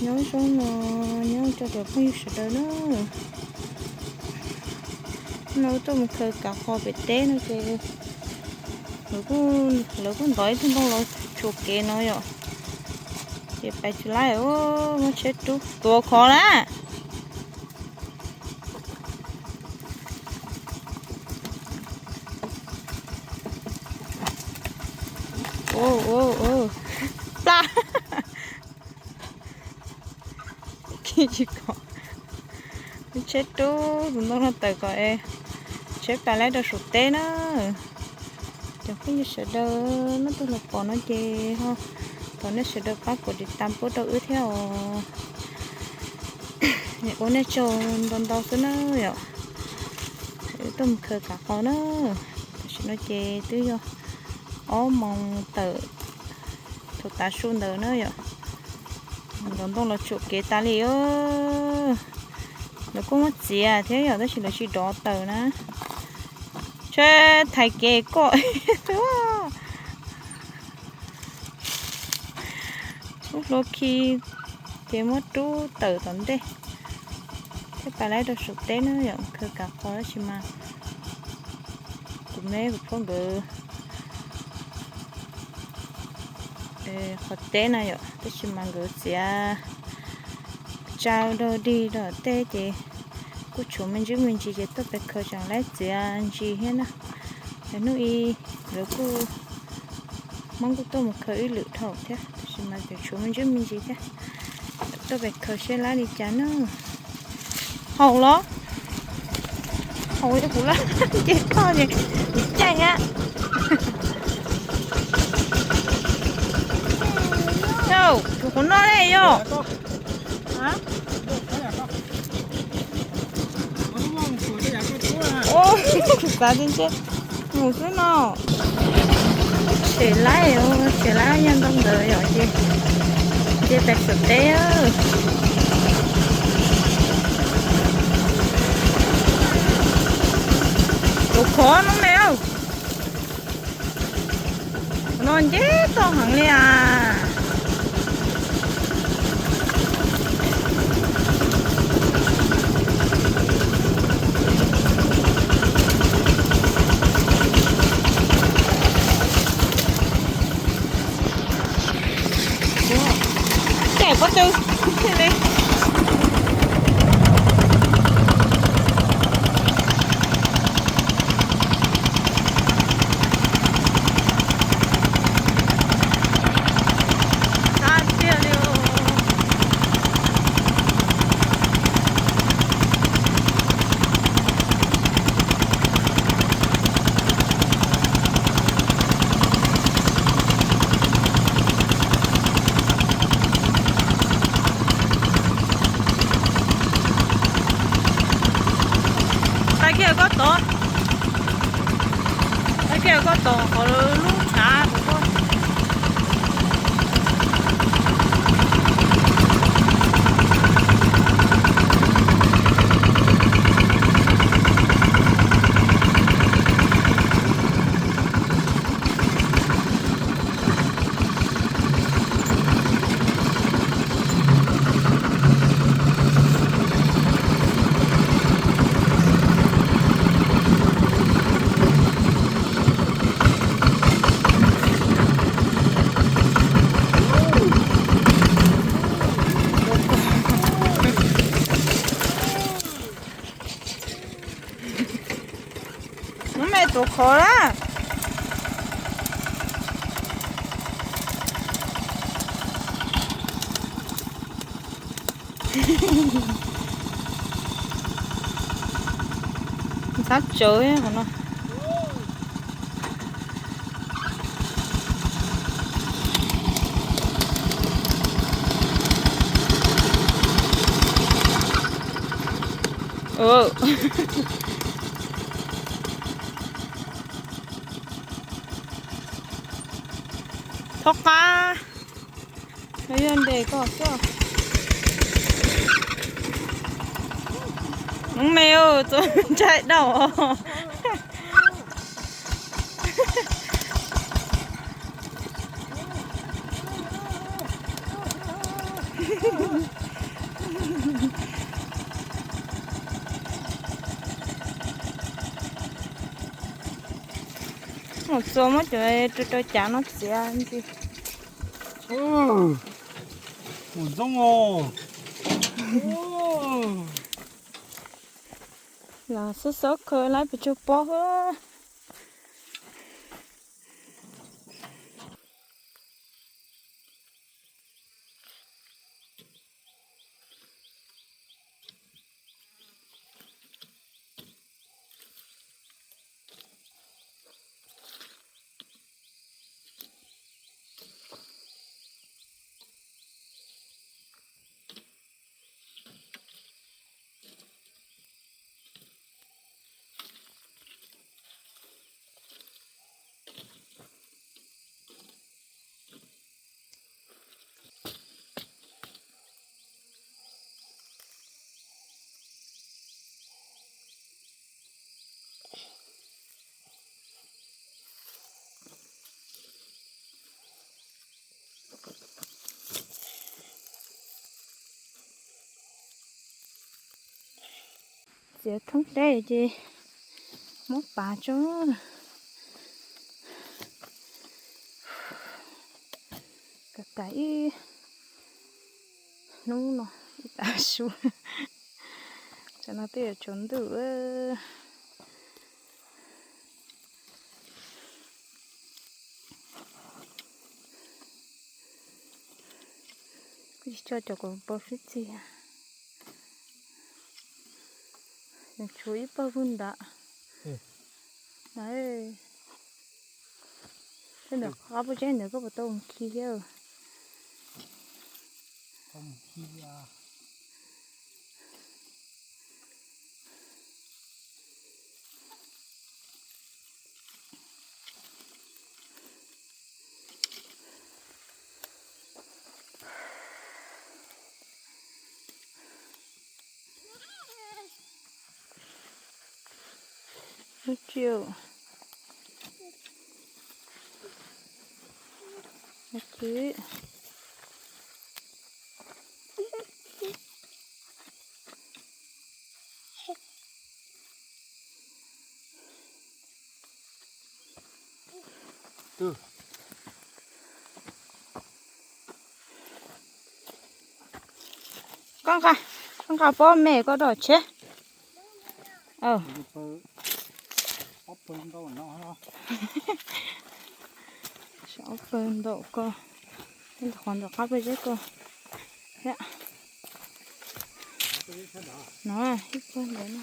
Nyob zoo no, nyob rau cov phooj ywg sawv daws na. No tuaj mus khaws kav qos pem teb no ces lawv kuj ntov ib tug ntoo los tshuam kev no yom. Ces pais tsis laib, muab tsheb rub tuav khov na. Plab. Tsis kom tsheb rub tus ntoo no tawm kom es tsheb pais laib rau saum teb na. Cov phooj ywg sawv daws, nej tuaj los pom no ces ho thov nej sawv daws pab kom tiv tas pub rau wb thiab os. Ua nej tsaug ntau ntau xwb na yom. Wb tuaj mus khaws kav qos na. Tam sim no ces twb yog ob moos tawm thaum tav su ntawd na yom. Ntov ntoo los tshuam kev tas li. Lawv kuj muab txiav thiab yom, tab sis lawv tsis dov tawm na. Tsheb thaiv kev koj xwb. Ub, hlua khi ces muab rub tawm tom ntej thiab pais laib rau saum teb na yom. Khaws kav qos tab sis mas kuv me kuv phob nkawd qhov teb na yom, tab sis mas nkawd txiav tsa dog dig rau tej ces kuj tshuav me ntsis me ntsis ces tuaj pem khaws tseem laib txiav ntsis thiab na. Hnub ib nkawd kuj Hmoob kuj tuaj mus khaws ib lwm dhau thiab, tab sis mas tseem tshuav me ntsis me ntsis thiab. Tuaj pem khaws seb lab li cas na. Haum los? Haum, kuv lab nce toj ces kuv caij a. Yog, tus qhuav noj ne yog. Xav tias ntshe mus xwb no. Tsev laib, tsev laib yog ntoo ntawd yom, ces nce pem saum teb. Tus qhuav no me, no nce toj heev li as. Ces pob tw li. Qab tiag li os. Tag kis koj tod, tag kis koj tod qhov lub tshav kuv koj. Nub me tuav khov lawm. Ntxhab tsawv qhov no. Thob qab, yog ntes koj xwb. Nub me, txua ntshai dhau. Mus txua muab cov rau rau cav no txiav ntxiv. Mus zoo os. Los xub xub khaws lawm pes tsawg pob xwb. Txiav thoob teb ces muab pav tso. Kav kav ib hnub no ib tag su. Tsam no twb yuav tsaus ntuj. Kuv tsis tso cov kaus pau sib txig. Nws tshuav ib pawg lug ntawd. Seb ntawm qab pob zeb ntawd koj puas tau khi thiab. Tsiu. Koj nqa, koj nqa pob me koj dom tsheb. Ob pawg ntaum koj, qhov ntawm qab pawg zeb koj. No ib pawg ntawd no.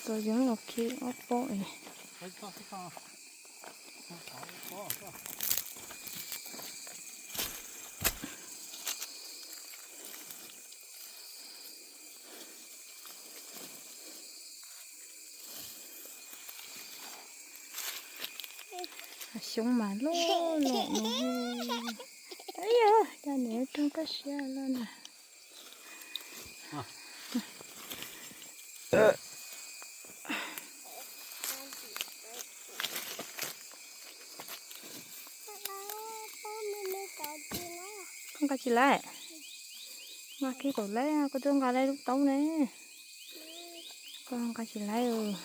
Tau yeeb los khi ob pob es. Xyoob mas loj loj no. Yog, cas niam raug koj siab loj na. Koj nqa tsis laib, nqa kiag kom laib, koj twb nqa laib lub taub ne. Koj nqa tsis laib.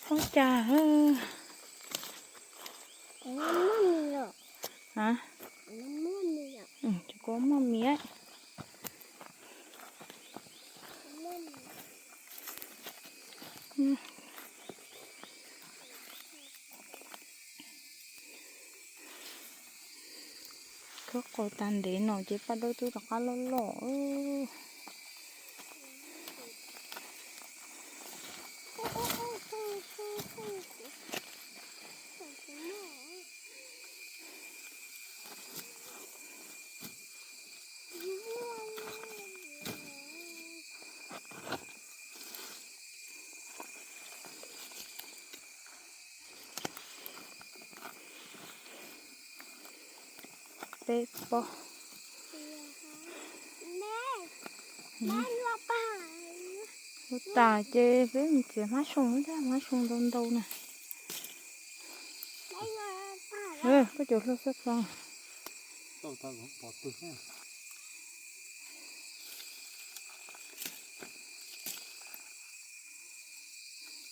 Ua cas? Ces kuv muaj mis. Khawb qos tag ntev no ces paj dawb twb rov qab loj loj. peb pob. Lub tas ces peb mus txiav hmab soo, hmab soo ntau ntau na. Koj cov hlua xab plo.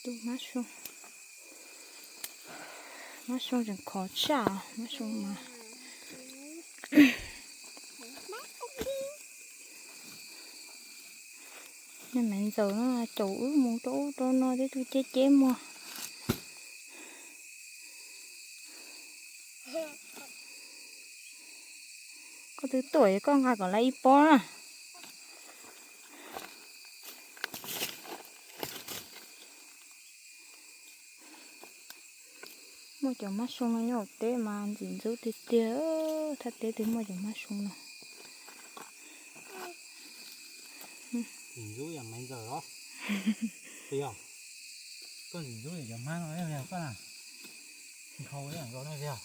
Tus hmab soo, hmab soo tseem khov tshaj, hmab soo mas. Nej me ntxawm no caum wb mus rau ub rau no thiab, tus ceb ceb muag. Koj twb tuaj, koj nqa kom lawv ib pob na. Muaj cov hmab soo no nyob hauv teb mas ntxim ntxub tiag tiag, thaj teb twb muaj cov hmab soo no. Ntxub yam me ntxawm os. Yog koj ntxim ntxub cov hmab no, koj na, nkhaus ib yam nkaus na, yog.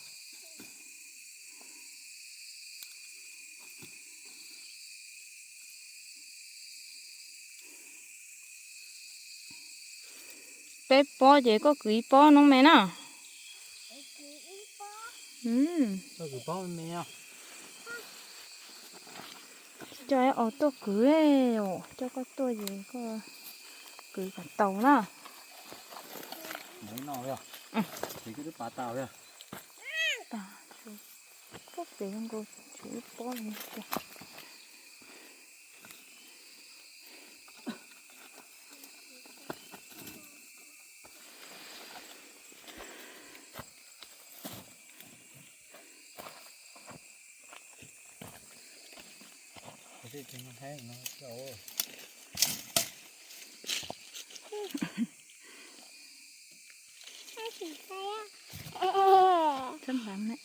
Peb pob ces koj kwv ib pob noob me na. Coj os tuaj kwv, coj koj tuaj ces koj kwv kom tau na. Koj pem nkaus tshuav ib pob li tiag. Thab npam ne.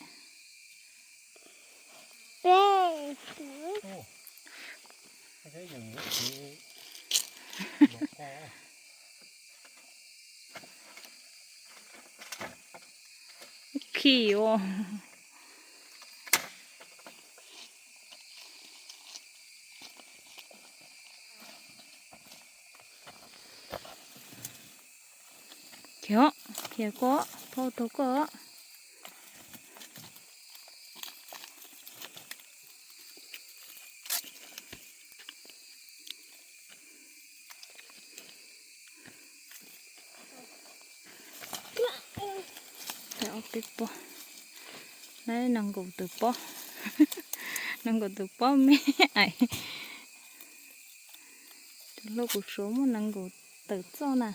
Khi ua. Khiav, khiav koj, phauj tau koj. Ob peb pob, nees nkaum tus pob, nees nkaum tus pob me ais. Tus hlub kuv suav muaj nees nkaum tawm txoj na.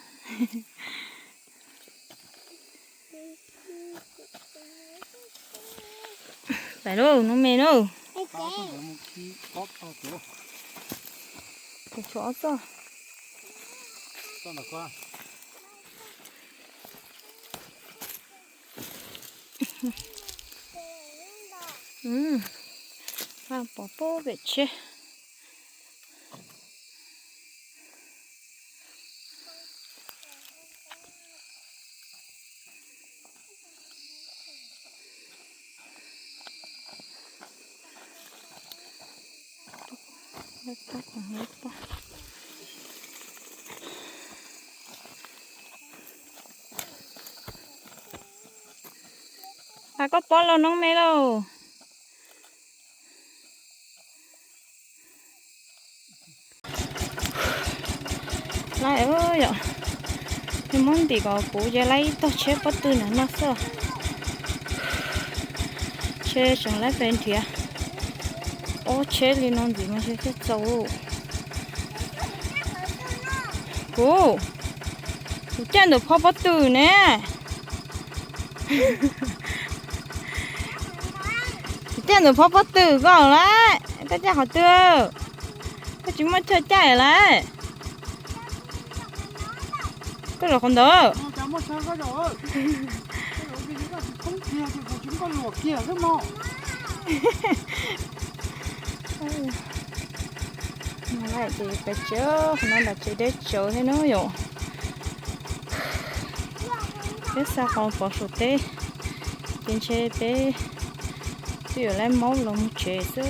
Pais lauj, noob me lauj. Kuv tshuav ob txoj. Pom pem tsheb. Hais koj pob los noob me lauj. Laib yom, nws muab ntim kom puv ces laib ib tog tsheb pob tw ntawm no xwb. Tsheb tseem laib pes nrhiav, ob tsheb li no ntxiv mas thiaj txaus. Kuv, kuv caij ntawm phov pob tw ne. Kuv caij ntawm phov pob tw koj lawm, koj caij qhov twg? Koj tsis muaj chaw caij lawm. Koj zaum qhov ntawd. Pais tsev, qhov no nram tsev deb tsawv thiab na yom. Peb xa qhov pov saum teb, ces ntshe peb Twb yuav lab maub los mus tsev xwb.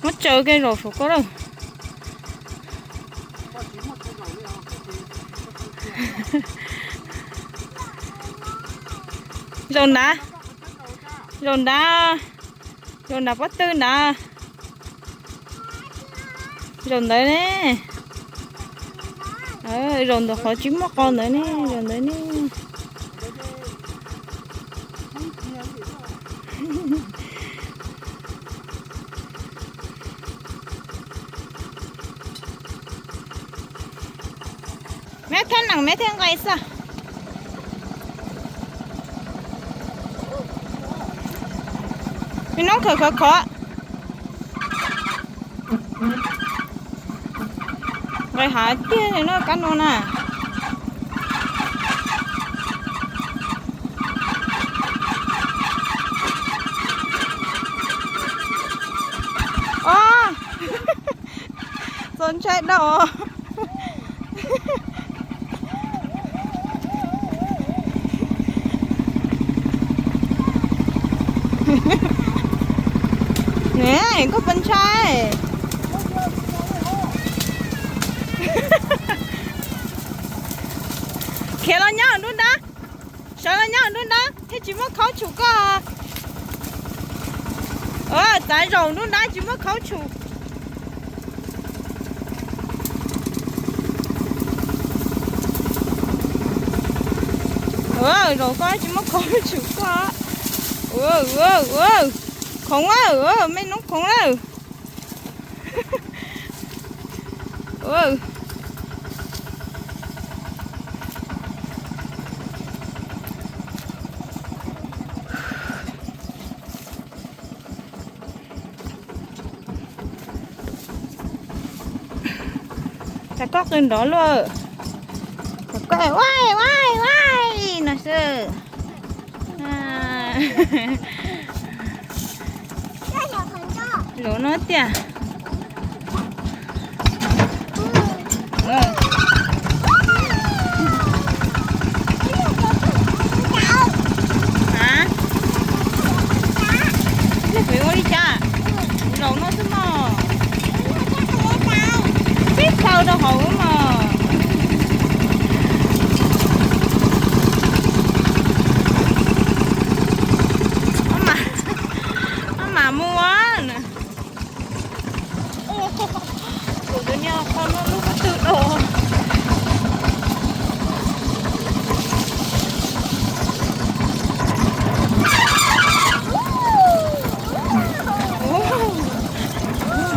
Muab tsaws kiag zaum saum koj lawm. Zaum nrad, zaum nrad, zaum nrad pob tw nrad. Zaum ntawd ne. Zaum ntawm qhov tsis muaj qos ntawd ne, zaum ntawd ne. Meb thiab nees meb thiab nqe xwb. Me noob khawv khov khov. Nqe hav tiag no kab no na. Os, txaus ntshai dhau. Ne, koj puas ntshai? Khiav los nyob nruab nrab, sawv los nyob nruab nrab thiaj tsis muaj khaub tshum koj. Txav zaum nruab nrab tsis muaj khaub tshum. Zaum koj tsis muaj khaub tshum koj. Khoov, me noob khoov lawm. Cas koj qw nrov luaj? Koj ua ua ua no xwb. Zaum no tiag. Peb ua li cas? Zaum no xwb mog. Peb thaw rau hauv mog. Maj mam mus. Kuv tus niag qhov no lub pob tw dau.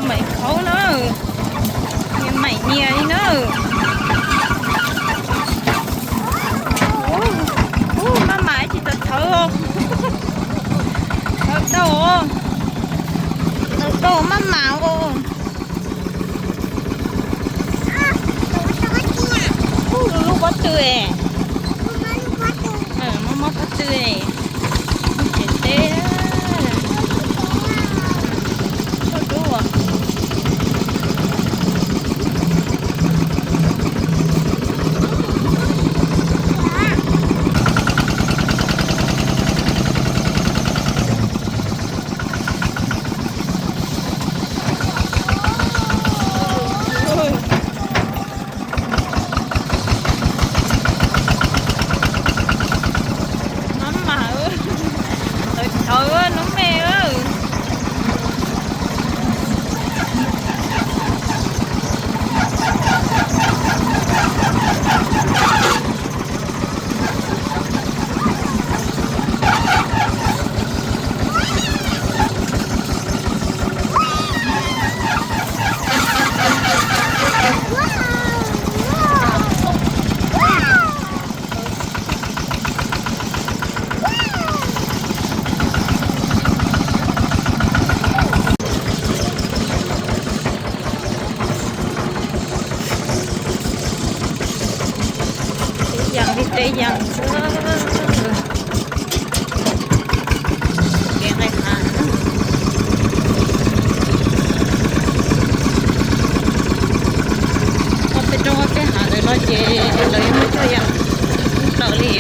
Maim khaub na. Niag maim niag li na. Maj mam tsis tau thawv. Thawv tau, thawv tau maj mam os. Lub pob tw es. Mob mob pob tw es. Tsev teb. Tuaj dub. Maj mam, tawv tawv noob me. Ib yam li tej yam xwb. Kev nqaij hav. Ob peb roob ob peb hav lawm no ces lawv yeej muaj coj yam plaws li.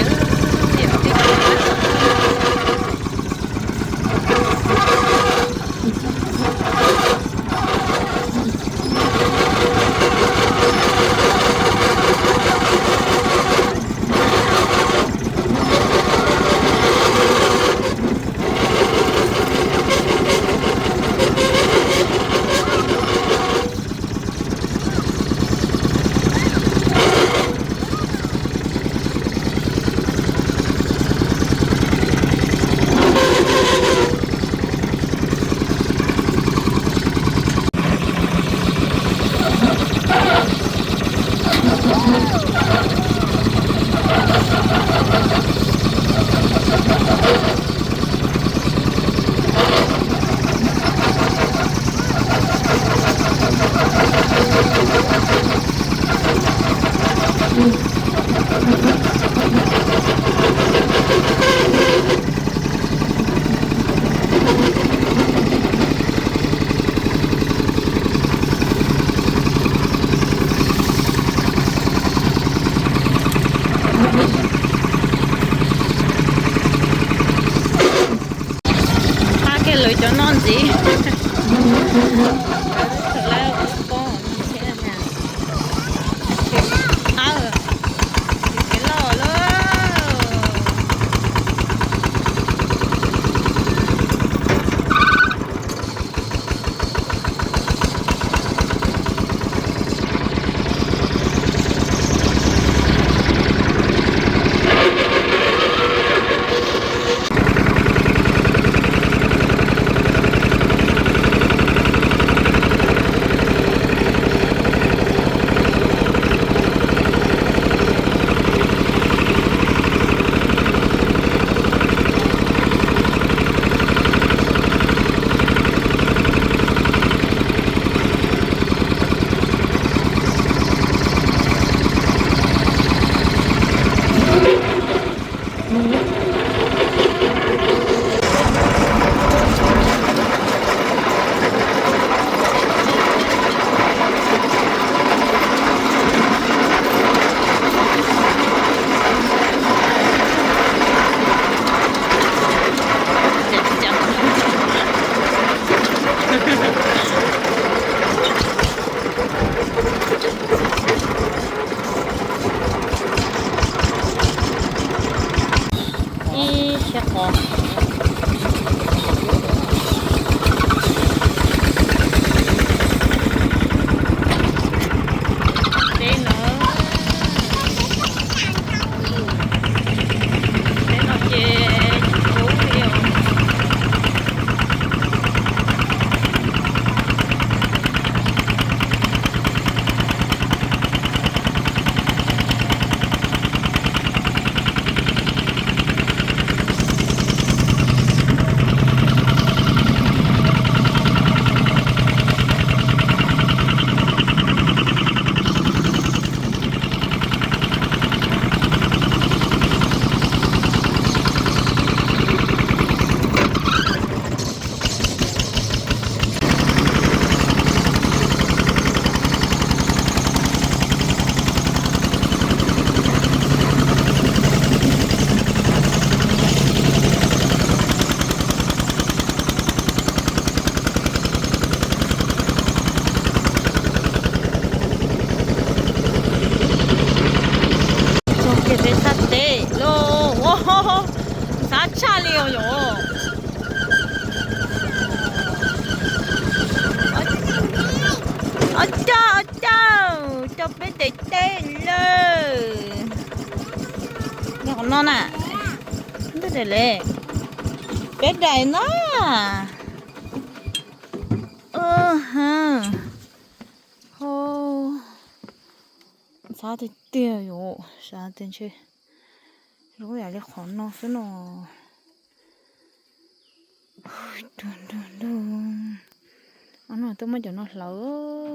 Qab kiag lawv cov no ntxiv. Ib sab qos. Teb no, teb no ces tsis kub li os. Txog kiag peb thaj teb lauj, ntxhab tshaj li os yom. Os cog, os cog, cog peb daim teb lawm. Qhov no na, ntej daim le, peb daim na. Ntxhab tiag tiag yom, sav tias ntshe zoo yam li qhov no xwb no. Nrug nrug nrug, ob no twb muab cov no hlawv.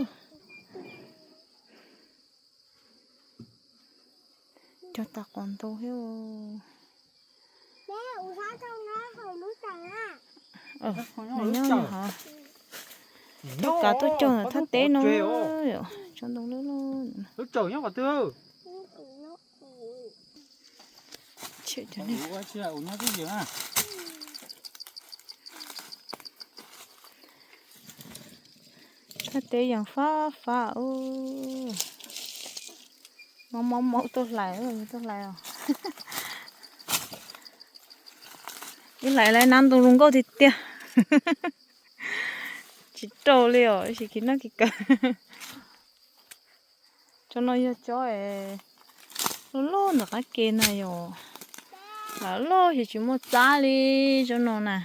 Cog tas qos ntau thiab. Nws nyob hov, tuaj kav tuaj cog thaj teb no, tso ntoo loj loj. Thaj teb yeej fab fab. Mob mob mob, tuaj hlais, tuaj hlais os. Ib hlais lawv nab ntoo zoo nkauj tiag tiag. Tsis rau li os, ib sim kis noj kis kawg. Tsob no yog tsob loj loj ntawm qab ke na yom. Lam loj ces tsis muaj txab li tsob no na.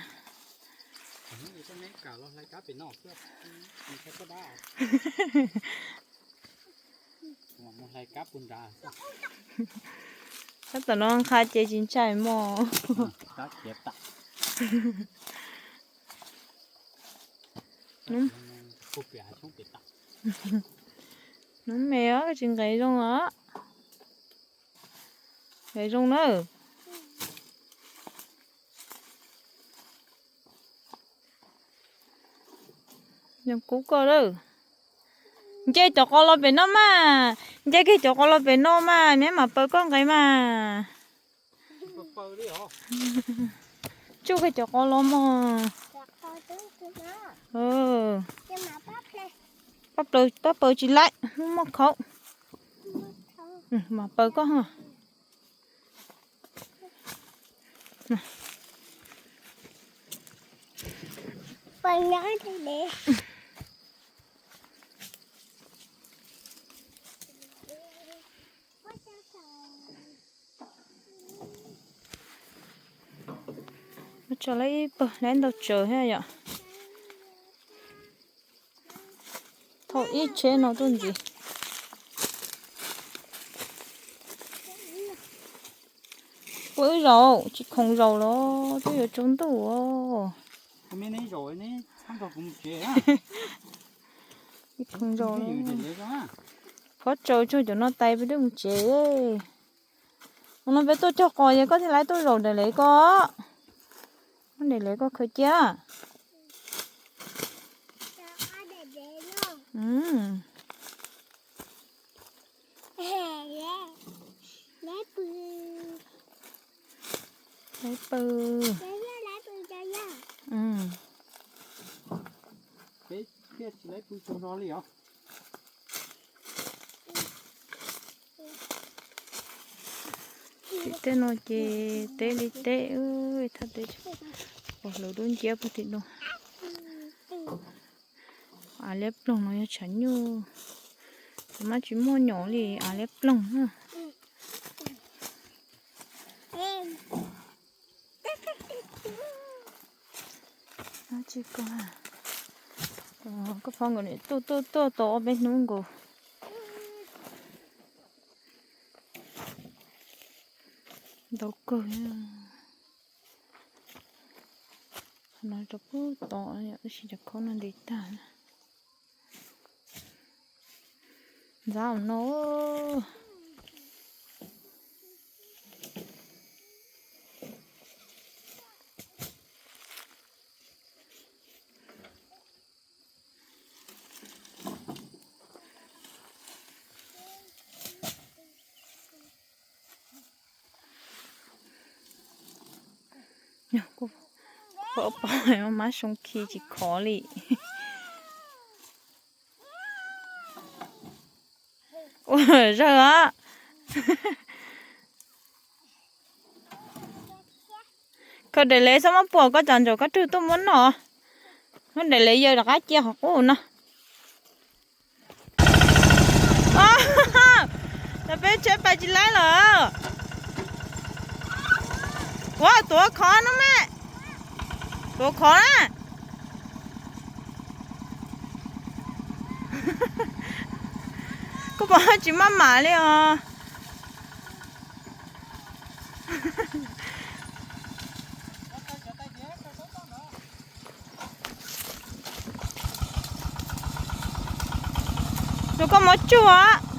Tab tom no nqa ces tsis ntshai mog. Hnub me os, tsis nqes zoo os. Zoo na. Zoo kub koj lawm. Nce cov qos los pem no mas, nce kiag cov qos los pem no mas, neb mam paws koj nqe mas. Tsuj kiag cov qos los mog. Pab paws tsis laib, muaj khaub. Mam paws koj. Tso lawm ib pawg lawm ntau tsaws thiab yom. Thauj ib tsheb no tuaj ntxiv. Ua wb zaum, tsis khoom zaum los twb yuav tsaus ntuj os. Tsis khoom zaum. Phob tsaws tsuag cov no tais peb twb mus tsev. Ua no peb tuaj cog qos ces koj thiaj li tuaj zaum daim lev ko. Muab daim lev ko khaws cia. Laib pw. Peb thiaj tsis laib pw tsaug zog li os. Tim tej no ces teb li teb, thaj teb, pom hlawv dub nciab puag tim no. Av liab ploog no yog tshav nyuj, tus mab tsis muaj nyom li av liab ploog na. Tsis ko, koj phob nkawd niam tuaj tuaj tuaj tau ob peb hnub nkaus. Ntau kawg. Qhov no rau pub tod, tab sis cov khaub no nti tag. Ntxav no. Kuv pom mab soo khi tsis khov li. Ua zawg os. Khaws daim lev xwb muab puas koj cov ntsaum kab rwg tuaj muab noj. Muab daim lev yaws rov qab cia qhov qub no. Cov peb tsheb pais tsis laib lawm. Ua tuav khov no mas. Tuav khov na. Koj pom tsis maj mam li os. Rau koj mov tsuag.